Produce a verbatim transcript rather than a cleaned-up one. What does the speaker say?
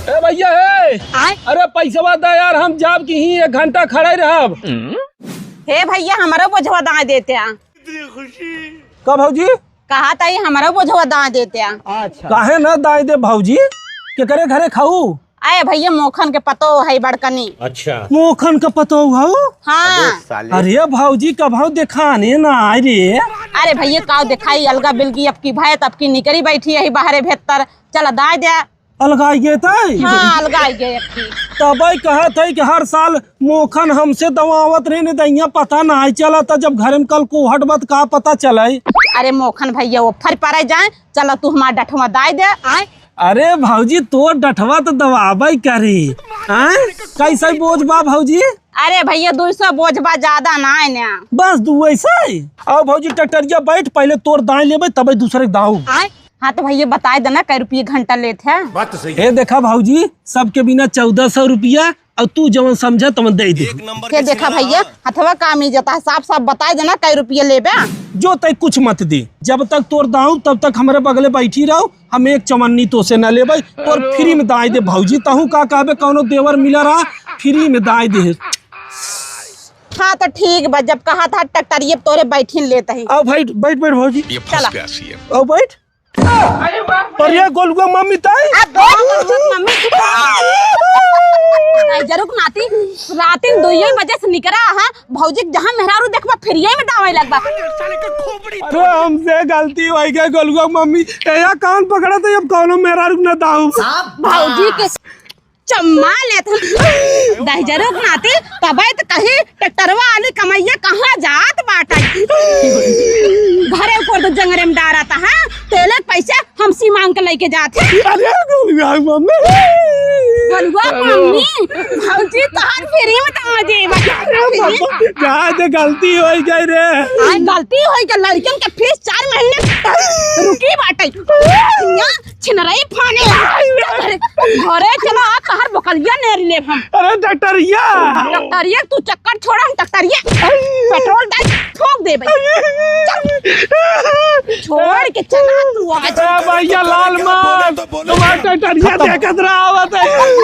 ए भइया, ए! आय? अरे पैसवा दा यार, हम जाब कि ही एक घंटा खड़े रहब। हे भइया, हमरो बोझवा दाय देते आ। का भौजी? कहा ताई, हमरो बोझवा दाय देते आ। अच्छा। काहे ना दाय दे भौजी? केकरे घरे खाऊ? अरे भइया, मोखन के पतोह है बड़कनी। अच्छा। मोखन के पतोह हऊ? हाँ। अरे भौजी, कभऊ देखाने ना आय रे। अरे भइया, काव देखाई, अलगा बिलगी अब की भय, तब की निकरी बैठी यही बाहरे भेतर। चला दाय दे। अलगाई गए तई? हाँ, अलगाई गए अब की। तबई कहत है कि हर साल मोखन हमसे दवावत रहे, नहीं दइया पता ना चला था, जब घर में कल कोहट बा त का पता चले। अरे मोखन भइया, वो फर परे जाए, चला तू हमार डठवा दाय दे। आय? अरे भौजी, तोर डठवा त दवाबई करी। आय? कैसे बोझ बा भौजी? अरे भइया, दुई सौ बोझ बा, ज्यादा ना है ना। बस दुई सौ? आओ भौजी, ट्रैक्टरिया बैठ, पहले तोर दाय लेबे, तबे दूसरे दाऊ। आय? हाँ तो भइया बताए देना कै रुपये घंटा लेत है। बात तो सही है। ए देखा भौजी, सबके बिना चौदह सौ रुपया, और तू जवन समझा तवन दे दे। के देखा भइया, हथवा काम ही जाता है, साफ साफ बताए देना कै रुपये लेबे। जो तय कुछ मत दे, जब तक तोर दाऊ तब तक हमरे बगले बैठी रहो, हम एक चवन्नी तो से न लेबे। तोर फ्री में दाय दे भौजी, तहू का कहबे कौनो देवर मिला रहा, फ्री में दाय दे। हाँ तो ठीक बा, जब कहा था ट्रैक्टरिये तोरे बैठिन लेत ही। आओ भाई, बैठ बैठ भौजी। ये फंस चला। गया सीएम। आओ बैठ। अरे गोलुआ मम्मी ताई। अब गोलुआ मम्मी। जरूर नाती, रातिन दुइये बजे से निकरा है, भौजी के जहाँ मेहरारू देखबा, फिरिये में दावे लगबा। अरे हमसे गलती होइ गई गोलुआ मम्मी, एया कान पकड़ा तो अब कौनो मेहरारू न दाऊ। भौजी के चम्मा लेत हम। दहिजरू के नाती, तबे त कही ट्रैक्टरवा वाली कमैया कहाँ जात बाटे। घरे ऊपर तो जंगरे में डारत है, तेले के पैसे हमसे मांग के लेके जात है। अरे गोलुआ मम्मी। गोलुआ मम्मी, भौजी तोहार फ्री में तो मजे बा। जा दे, गलती होइ गई रे। आज गलती होइ गई, लड़कन के फीस चार महीने रुकी बाटे। छिनरई फाने। घरे चलो, आज तोहार बकलिया नेरी लेब हम। अरे डॉक्टरिया। डॉक्टरिया, तू चक्कर छोड़ा, हम डॉक्टरिया पेट्रोल डाल ठोक देबे। चल। छोड़ के चला तू आज। अरे भैया लाल मार, तुम्हार डॉक्टरिया देखत रहा आवत है।